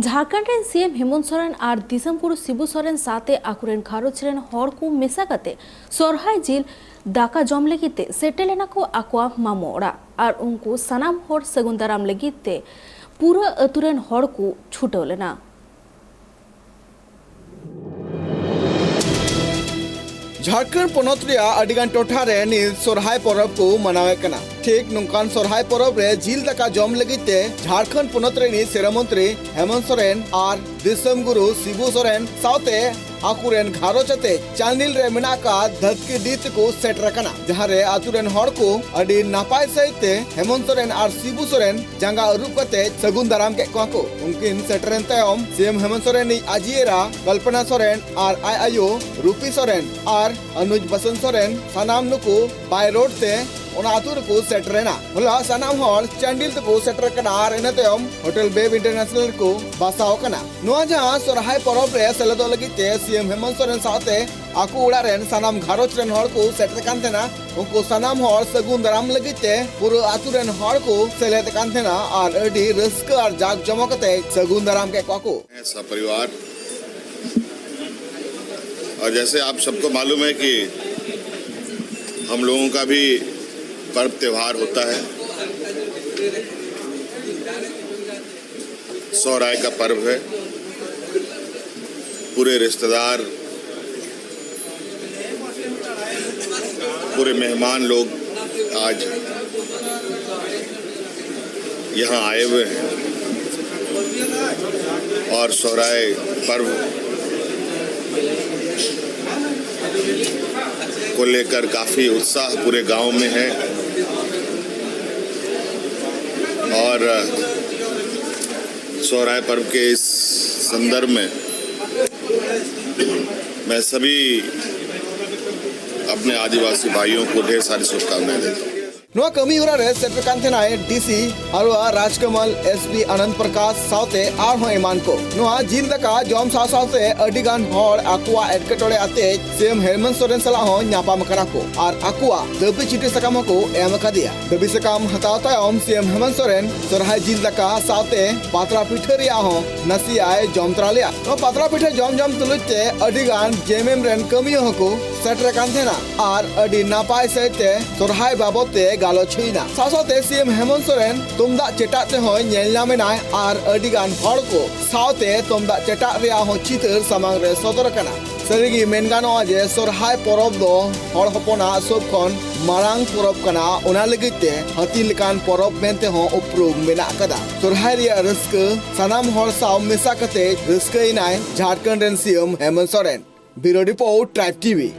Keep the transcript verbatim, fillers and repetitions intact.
ᱡᱷᱟᱲᱠᱷᱚᱸᱰ ᱨᱮᱱ C M Hemant Soren ᱟᱨ ᱫᱤᱥᱚᱢ ᱜᱩᱨᱩ ᱥᱤᱵᱩ ᱥᱚᱨᱮᱱ ᱥᱟᱶᱛᱮ ᱟᱠᱚᱨᱮᱱ ᱜᱷᱟᱨᱚᱸᱡᱽ ᱨᱮᱱ ᱦᱚᱲ ᱠᱚ ᱢᱮᱥᱟ ᱠᱟᱛᱮ ᱥᱚᱨᱦᱟᱭ ᱡᱤᱞ ᱫᱟᱠᱟ ᱡᱚᱢ ᱞᱟᱹᱜᱤᱫ ᱛᱮ ᱥᱮᱴᱮᱨ ᱞᱮᱱᱟ ᱠᱚ ᱟᱠᱚᱣᱟᱜ ᱢᱟᱢᱚ ᱚᱲᱟᱜ᱾ ᱟᱨ ᱩᱱᱠᱩ ᱥᱟᱱᱟᱢ ᱦᱚᱲ ᱥᱟᱹᱜᱩᱱ ᱫᱟᱨᱟᱢ ᱞᱟᱹᱜᱤᱫ ᱛᱮ ᱯᱩᱨᱟᱹ ᱟᱹᱛᱩ ᱨᱮᱱ ᱦᱚᱲ ᱠᱚ ᱪᱷᱩᱴᱟᱹᱣ ᱞᱮᱱᱟ᱾ ᱡᱷᱟᱲᱠᱷᱚᱸᱰ ᱯᱚᱱᱚᱛ ᱨᱮᱭᱟᱜ ᱟᱹᱰᱤᱜᱟᱱ ᱴᱚᱴᱷᱟ ᱨᱮ ᱱᱤᱛ ᱥᱚᱨᱦᱟᱭ ᱯᱚᱨᱚᱵᱽ ᱠᱚ ᱢᱟᱱᱟᱣᱮᱫ ᱠᱟᱱᱟ᱾ ᱴᱷᱤᱠ ᱱᱚᱝᱠᱟᱱ ᱥᱚᱨᱦᱟᱭ ᱯᱚᱨᱚᱵᱽ ᱨᱮ ᱡᱤᱞ ᱫᱟᱠᱟ ᱡᱚᱢ ᱞᱟᱹᱜᱤᱫ ᱛᱮ ᱡᱷᱟᱲᱠᱷᱚᱸᱰ ᱯᱚᱱᱚᱛ ᱨᱤᱱᱤᱡ ᱥᱤᱨᱟᱹ ᱢᱚᱱᱛᱨᱤ ᱦᱮᱢᱚᱱᱛ ᱥᱚᱨᱮᱱ ᱟᱨ ᱫᱤᱥᱚᱢ ᱜᱩᱨᱩ ᱥᱤᱵᱩ ᱥᱚᱨᱮᱱ ᱥᱟᱶᱛᱮ ᱟᱠᱚᱨᱮᱱ ᱜᱷᱟᱨᱚᱸᱡᱽ ᱟᱛᱮ ᱪᱟᱱᱰᱤᱞ ᱨᱮ ᱢᱮᱱᱟᱜ ᱟᱠᱟᱫ ᱫᱷᱟᱹᱛᱠᱤᱰᱤ ᱛᱮᱠᱚ ᱥᱮᱴᱮᱨ ᱟᱠᱟᱱᱟ, ᱡᱟᱦᱟᱸ ᱨᱮ ᱟᱛᱳ ᱨᱮᱱ ᱦᱚᱲ ᱠᱚ ᱟᱹᱰᱤ ᱱᱟᱯᱟᱭ ᱥᱟᱹᱦᱤᱡ ᱛᱮ ᱦᱮᱢᱚᱱᱛ ᱥᱚᱨᱮᱱ ᱟᱨ ᱥᱤᱵᱩ ᱥᱚᱨᱮᱱ ᱡᱟᱸᱜᱟ ᱟᱹᱨᱩᱵ ᱠᱟᱛᱮ ᱥᱟᱹᱜᱩᱱ ᱫᱟᱨᱟᱢ ᱠᱮᱫ ᱠᱚᱣᱟ ᱠᱚ᱾ ᱩᱱᱠᱤᱱ ᱥᱮᱴᱮᱨᱮᱱ ᱛᱟᱭᱚᱢ ᱥᱤ ᱮᱢ ᱦᱮᱢᱚᱱᱛ ᱥᱚᱨᱮᱱ ᱤᱡ ᱟᱡᱤ ᱮᱨᱟ ᱠᱚᱞᱯᱚᱱᱟ ᱥᱚᱨᱮᱱ ᱟᱨ ᱟᱡ ᱟᱭᱳ ᱨᱩᱯᱤ ᱥᱚᱨᱮᱱ ᱟᱨ ᱟᱱᱩᱡ ᱵᱟᱥᱚᱱ ᱥᱚᱨᱮᱱ ᱥᱟᱱᱟᱢ ᱱᱩᱠᱩ ᱵᱟᱭ ᱨᱳᱰ ᱛᱮ ᱚᱱᱟ ᱟᱛᱳ ᱨᱮᱠᱚ ᱥᱮᱴᱮᱨᱮᱱᱟ᱾ ᱦᱚᱞᱟ ᱥᱟᱱᱟᱢ ᱦᱚᱲ ᱪᱟᱱᱰᱤᱞ ᱛᱮᱠᱚ ᱥᱮᱴᱮᱨ ᱟᱠᱟᱱᱟ ᱟᱨ ᱤᱱᱟᱹ ᱛᱟᱭᱚᱢ ᱦᱳᱴᱮᱞ ᱵᱮᱵ ᱤᱱᱴᱟᱨᱱᱮᱥᱱᱟᱞ ᱨᱮᱠᱚ ᱵᱟᱥᱟᱣ ᱟᱠᱟᱱᱟ᱾ ᱱᱚᱣᱟ ᱡᱟᱦᱟᱸ ᱥᱚᱨᱦᱟᱭ ᱯᱚᱨᱚᱵᱽ ᱨᱮ ᱥᱮᱞᱮᱫᱚᱜ ᱞᱟᱹᱜᱤᱫ ᱛᱮ ᱥᱤ ᱮᱢ ᱦᱮᱢᱚᱱᱛ ᱥᱚᱨᱮᱱ ᱥᱟᱶᱛᱮ ᱟᱠᱚ ᱚᱲᱟᱜ ᱨᱮᱱ ᱥᱟᱱᱟᱢ ᱜᱷᱟᱨᱚᱸᱡᱽ ᱨᱮᱱ ᱦᱚᱲ ᱠᱚ ᱥᱮᱴᱮᱨ ᱠᱟᱱ ᱛᱟᱦᱮᱱᱟ, ᱩᱱᱠᱩ ᱥᱟᱱᱟᱢ ᱦᱚᱲ ᱥᱟᱹᱜᱩᱱ ᱫᱟᱨᱟᱢ ᱞᱟᱹᱜᱤᱫ ᱛᱮ ᱯᱩᱨᱟᱹ ᱟᱛᱳ ᱨᱮᱱ ᱦᱚᱲ ᱠᱚ ᱥᱮᱞᱮᱫ ᱠᱟᱱ ᱛᱟᱦᱮᱱᱟ ᱟᱨ ᱟᱹᱰᱤ ᱨᱟᱹᱥᱠᱟᱹ ᱟᱨ ᱡᱟᱠ ᱡᱚᱢᱚᱠ ᱠᱟᱛᱮ ᱥᱟᱹᱜᱩᱱ ᱫᱟᱨᱟᱢ ᱠᱮᱫ ᱠᱚᱣᱟ ᱠᱚ᱾ सपरिवार। और जैसे आप सबको मालूम है कि हम लोगों का भी पर्व त्योहार होता है, सोहराय का पर्व है। पूरे रिश्तेदार, पूरे मेहमान लोग आज यहाँ आए हुए हैं और सोहराय पर्व को लेकर काफ़ी उत्साह पूरे गांव में है। और सोहराय पर्व के इस संदर्भ में मैं सभी अपने आदिवासी भाइयों को ढेर सारी शुभकामनाएं देता हूँ। ᱱᱚᱣᱟ ᱠᱟᱹᱢᱤ ᱦᱚᱨᱟ ᱨᱮ ᱥᱮᱴᱮᱨ ᱠᱟᱱ ᱛᱟᱦᱮᱱᱟᱭ ᱰᱤ ᱥᱤ ᱦᱟᱨᱣᱟ ᱨᱟᱡᱽᱠᱟᱢᱟᱞ, ᱮᱥ ᱯᱤ ᱟᱱᱚᱱᱫ ᱯᱨᱚᱠᱟᱥ ᱥᱟᱶᱛᱮ ᱟᱨᱦᱚᱸ ᱮᱢᱟᱱ ᱠᱚ᱾ ᱱᱚᱣᱟ ᱡᱤᱞ ᱫᱟᱠᱟ ᱡᱚᱢ ᱥᱟᱶ ᱥᱟᱶᱛᱮ ᱟᱹᱰᱤ ᱜᱟᱱ ᱦᱚᱲ ᱟᱠᱚᱣᱟᱜ ᱮᱴᱠᱮᱴᱚᱬᱮ ᱟᱛᱮ ᱥᱤ ᱮᱢ ᱦᱮᱢᱚᱱᱛ ᱥᱚᱨᱮᱱ ᱥᱟᱞᱟᱜ ᱦᱚᱸ ᱧᱟᱯᱟᱢ ᱟᱠᱟᱱᱟ ᱠᱚ ᱟᱨ ᱟᱠᱚᱣᱟᱜ ᱫᱟᱹᱵᱤ ᱪᱤᱴᱷᱤ ᱥᱟᱠᱟᱢ ᱦᱚᱸᱠᱚ ᱮᱢ ᱟᱠᱟᱫᱮᱭᱟ᱾ ᱫᱟᱹᱵᱤ ᱥᱟᱠᱟᱢ ᱦᱟᱛᱟᱣ ᱛᱟᱭᱚᱢ ᱥᱤ ᱮᱢ ᱦᱮᱢᱚᱱᱛ ᱥᱚᱨᱮᱱ ᱥᱚᱨᱦᱟᱭ ᱡᱤᱞ ᱫᱟᱠᱟ ᱥᱟᱶᱛᱮ ᱯᱟᱛᱲᱟ ᱯᱤᱴᱷᱟᱹ ᱨᱮᱭᱟᱜ ᱦᱚᱸ ᱱᱟᱥᱮᱭᱟᱜ ᱡᱚᱢ ᱛᱚᱨᱟ ᱞᱮᱭᱟ᱾ ᱱᱚᱣᱟ ᱯᱟᱛᱲᱟ ᱯᱤᱴᱷᱟᱹ ᱡᱚᱢ ᱡᱚᱢ ᱛᱩᱞᱩᱡ ᱛᱮ ᱟᱹᱰᱤ ᱜᱟᱱ ᱡᱮ ᱮᱢ ᱮᱢ ᱨᱮᱱ ᱠᱟᱹᱢᱤᱭᱟᱹ ᱦᱚᱸᱠᱚ ᱥᱮᱴᱮᱨ ᱟᱠᱟᱱ ᱛᱟᱦᱮᱱᱟ ᱟᱨ ᱟᱹᱰᱤ ᱱᱟᱯᱟᱭ ᱥᱟᱹᱦᱤᱡ ᱛᱮ ᱥᱚᱨᱦᱟᱭ ᱵᱟᱵᱚᱫ ᱛᱮ ᱜᱟᱞᱚᱪ ᱦᱩᱭᱱᱟ᱾ ᱥᱟᱶ ᱥᱟᱶᱛᱮ ᱥᱤ ᱮᱢ ᱦᱮᱢᱚᱱᱛ ᱥᱚᱨᱮᱱ ᱛᱩᱢᱫᱟᱜ ᱪᱮᱴᱟᱜ ᱛᱮᱦᱚᱸᱭ ᱧᱮᱞ ᱧᱟᱢ ᱮᱱᱟᱭ ᱟᱨ ᱟᱹᱰᱤ ᱜᱟᱱ ᱦᱚᱲ ᱠᱚ ᱥᱟᱶᱛᱮ ᱛᱩᱢᱫᱟᱜ ᱪᱮᱴᱟᱜ ᱨᱮᱭᱟᱜ ᱦᱚᱸ ᱪᱤᱛᱟᱹᱨ ᱥᱟᱢᱟᱝ ᱨᱮ ᱥᱚᱫᱚᱨ ᱟᱠᱟᱱᱟ᱾ ᱥᱟᱹᱨᱤᱜᱮ ᱢᱮᱱ ᱜᱟᱱᱚᱜᱼᱟ ᱡᱮ ᱥᱚᱨᱦᱟᱭ ᱯᱚᱨᱚᱵᱽ ᱫᱚ ᱦᱚᱲ ᱦᱚᱯᱚᱱᱟᱜ ᱥᱚᱵ ᱠᱷᱚᱱ ᱢᱟᱨᱟᱝ ᱯᱚᱨᱚᱵᱽ ᱠᱟᱱᱟ᱾ ᱚᱱᱟ ᱞᱟᱹᱜᱤᱫ ᱛᱮ ᱦᱟᱹᱛᱤ ᱞᱮᱠᱟᱱ ᱯᱚᱨᱚᱵᱽ ᱢᱮᱱᱛᱮ ᱦᱚᱸ ᱩᱯᱨᱩᱢ ᱢᱮᱱᱟᱜ ᱟᱠᱟᱫᱟ᱾ ᱥᱚᱨᱦᱟᱭ ᱨᱮᱭᱟᱜ ᱨᱟᱹᱥᱠᱟᱹ ᱥᱟᱱᱟᱢ ᱦᱚᱲ ᱥᱟᱶ ᱢᱮᱥᱟ ᱠᱟᱛᱮ ᱨᱟᱹᱥᱠᱟᱹᱭᱮᱱᱟᱭ ᱡᱷᱟᱲᱠᱷᱚᱸᱰ ᱨᱮᱱ C M Hemant Soren. Bureau report, tribe T ᱵᱷᱤ᱾